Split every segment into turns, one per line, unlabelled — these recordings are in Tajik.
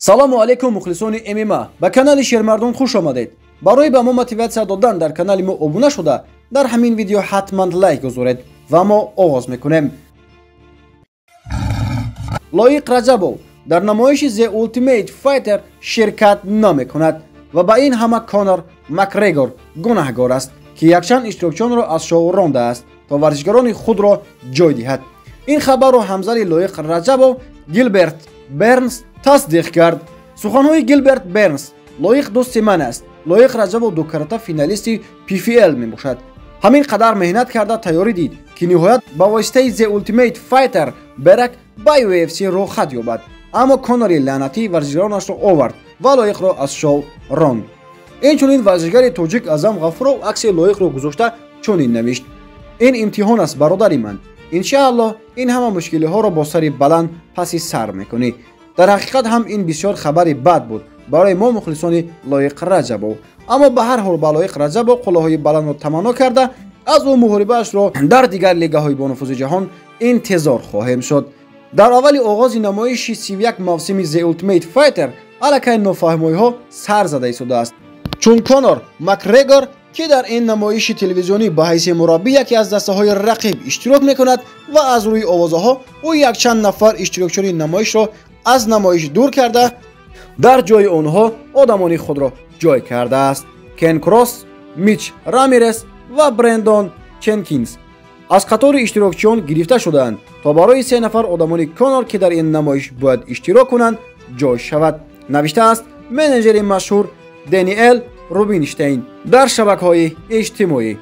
Салому алейкум, мухлисони ММА, ба канали Шермардон хуш омадед. Барои ба мо мотиватсия додан дар канали мо обуна шуда, дар ҳамин видео ҳатман лайк гузоред ва мо оғоз мекунем. Лоиқ Раҷабов дар намоиши The Ultimate Fighter ширкат намекунад ва ба ин ҳама Конор Макгрегор гунаҳгор аст, ки якчанд иштирокчиёнро аз шоу рондааст, то варзишгарони худро ҷой диҳад. Ин хабарро ҳамзари Лоиқ Раҷабов Гилберт Бернс тасдиқ кард. Суханҳои Гилберт Бернс: «Лоиқ дӯсти ман аст. Лоиқ Раҷабов дукарата финалисти PFL мебошад. Ҳамин қадар меҳнат карда тайёрӣ дид, ки ниҳоят ба воситаи The Ultimate Fighter берак ба UFC роҳхат ёбад. Аммо Конори лаънатӣ варзишгаронашро овард ва Лоиқро аз шоу ронд». Инчунин варзишгари тоҷик Аъзам Ғафуров акси Лоиқро гузошта чунин навишт: «Ин имтиҳон аст, бародари ман. Иншааллоҳ, ин ҳама мушкилиҳоро бо сари баланд паси сар мекунӣ». Дар ҳақиқат ҳам ин бисёр хабари бад буд барои мо, мухлисони Лоиқ Раҷабов. Аммо ба ҳар ҳол ба Лоиқ Раҷабов қуллаҳои баландро таманно карда, аз ӯ муҳорибаашро дар дигар лигаҳои бонуфузи ҷаҳон интизор хоҳем шуд. Дар аввали оғози намоиши 31 мавсими The Ultimate Fighter аллакай нофаҳмоиҳо сар зада истодааст, чун Конор Макгрегор, ки дар ин намоиши телевизионӣ ба ҳайси мураббӣ яке аз дастаҳои рақиб иштирок мекунад ва аз рӯи овозаҳо ӯ якчанд нафар иштирокчиёни намоишро аз намоиш дур карда, дар ҷои онҳо одамони худро ҷой кардааст. Кен Кросс, Мич Рамирес ва Брендон Ченкинс аз қатори иштирокчиён гирифта шудаанд, то барои се нафар одамони Конор, ки дар ин намоиш бояд иштирок кунанд, ҷой шавад, навиштааст менеҷери машҳур Дэниел Рубинштейн дар шабакаҳои иҷтимоӣ.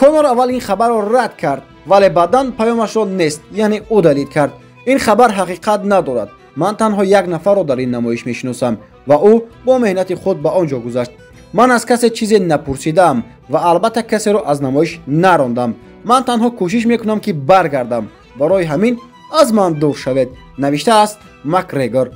Конор аввал ин хабарро рад кард, вале баъдан паёмашро нест, яъне удалить кард. «Ин хабар ҳақиқат надорад. Ман танҳо як нафарро дар ин намоиш мешиносам ва ӯ бо меҳнати худ ба он ҷо гузашт. Ман аз касе чизе напурсидаам ва албатта касеро аз намоиш нарондам. Ман танҳо кӯшиш мекунам, ки баргардам. Барои ҳамин аз ман дур шавед», навиштааст Макгрегор.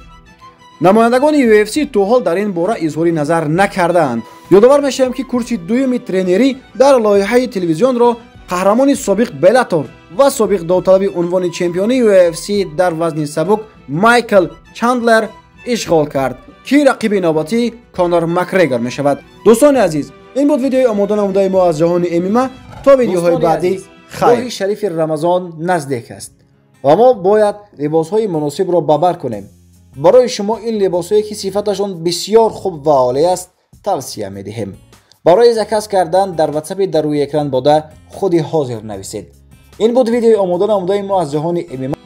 Намояндагони UFC то ҳол дар ин бора изҳори назар накардаанд. Ёдовар мешавем, ки курси дуюми тренерӣ дар лоиҳаи телевизионро қаҳрамони собиқ Беллатор ва собиқ довталаби унвони чемпиони UFC дар вазни сабук Майкл Чандлер ишғол кард, ки рақиби навбатии Конор Макгрегор мешавад. Дӯстони азиз, ин буд видеои омода намудаи мо аз ҷаҳони ММА. То видеоҳои баъдӣ хайр.
Моҳи шарифи Рамазон наздик аст ва мо бояд либосҳои муносибро ба бар кунем. Барои шумо ин либосҳое, ки сифаташон бисёр хуб ва олӣ аст, тавсия медиҳем. Барои заказ кардан дар ватсапи дар рӯи экран бода худи ҳозир нависед. Ин буд видеои омода намудаи мо аз ҷаҳони ММА.